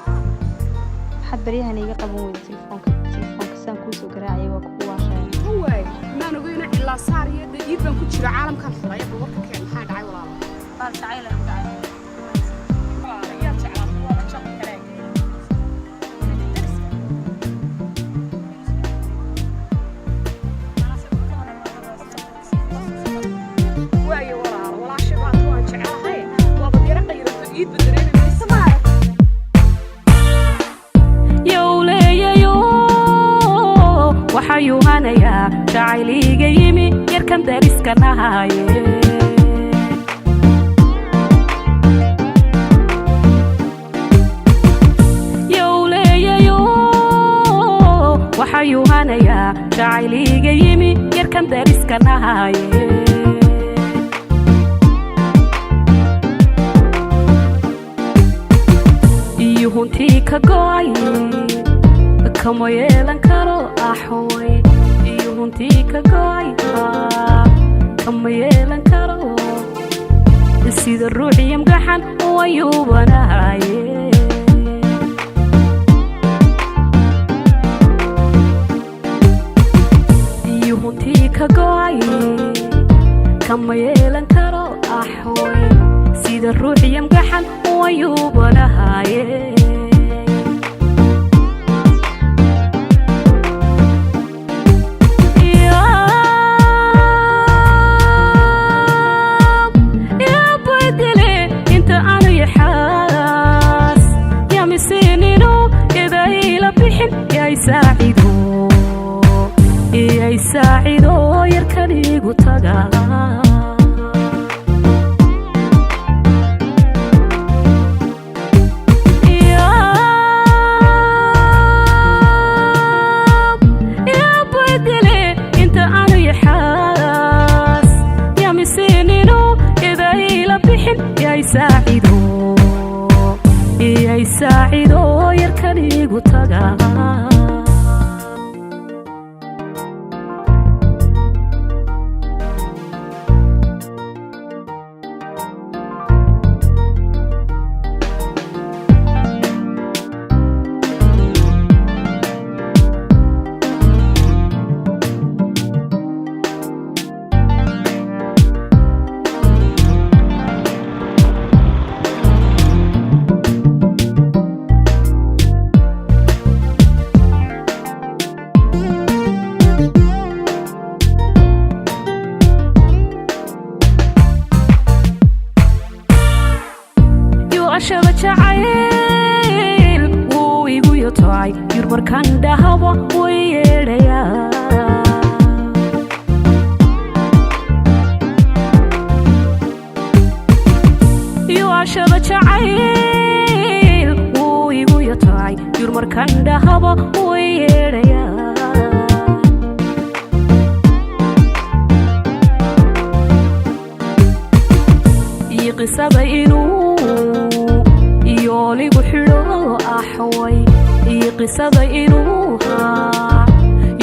Maxaad baryahan iga qaban weyda telefoonka? Telefoonka saan kuu soo garaacaya waa kugu waashaya. Waay, maan ogeyna cilaa saar iyo iid baan ku jira caalamkan xulaya. Bal warka keen, maxaa dhacay, walaalo? Baal jacayl ku dhacay. Yaa jeclaa? Waaba jaqi kale. Waayo walaalo, walaashay baa waan jecelahay, waabad yara qayrato, iidba dareemi maysa. Yowleeyayo, waxayuu hanayaa jacayliga yimi yarkan dariska nahaye. Yowleeyayo, waxayuu hanayaa jacayliga yimi yarkan dariska nahaye. Iyo huntii ka go'ay kama yeelan karo axway. Iyo huntii ka go'ay kama yeelan karo, sida ruuxiya mgaxan wayuubanahaye. Iyo huntii ka go'ay kama yeelan karo axway, sida ruuxiya mgaxan wayuubanahaye. Yaa baydile inta aanu yaxaas yamisinino idayla bixin, yay saacido, iyay saacido yarkan igu taga. Yaa baydile inta aanu yaxaas yamisinino idayla bixin, yay saacido, iyay saacido yarkan igu taga. Yuashada jacayl wuu igu yotocay, yurmarkan dhahaba way yeedhayaa. Yuashada jacayl wuu igu yotocay, yurmarkan dhahaba way yeedhayaa. Iyo qisada inuu yooligu xidho axway, iyo qisada inuu haa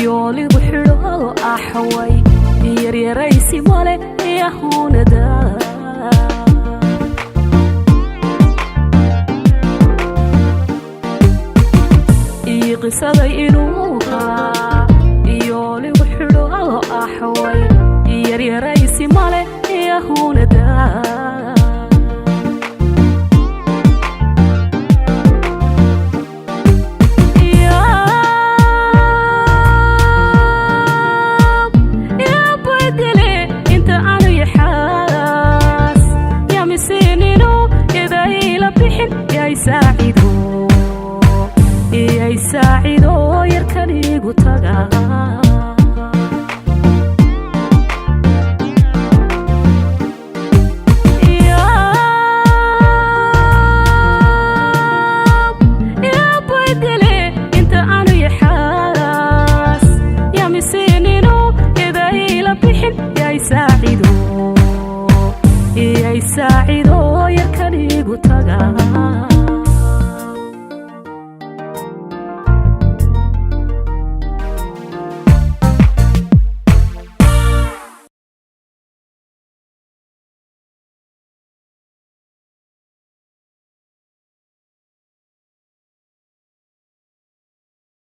yooligu xidho axway, yaryaraysi male yahunada. Iyo qisada inuu haa yooligu xidho axway, yaryaraysi male yahunada. Yaa baydile inta aanu yaxaas yamisinino idayla bixin, yay saacido, iyay saacido yarkan igu taga.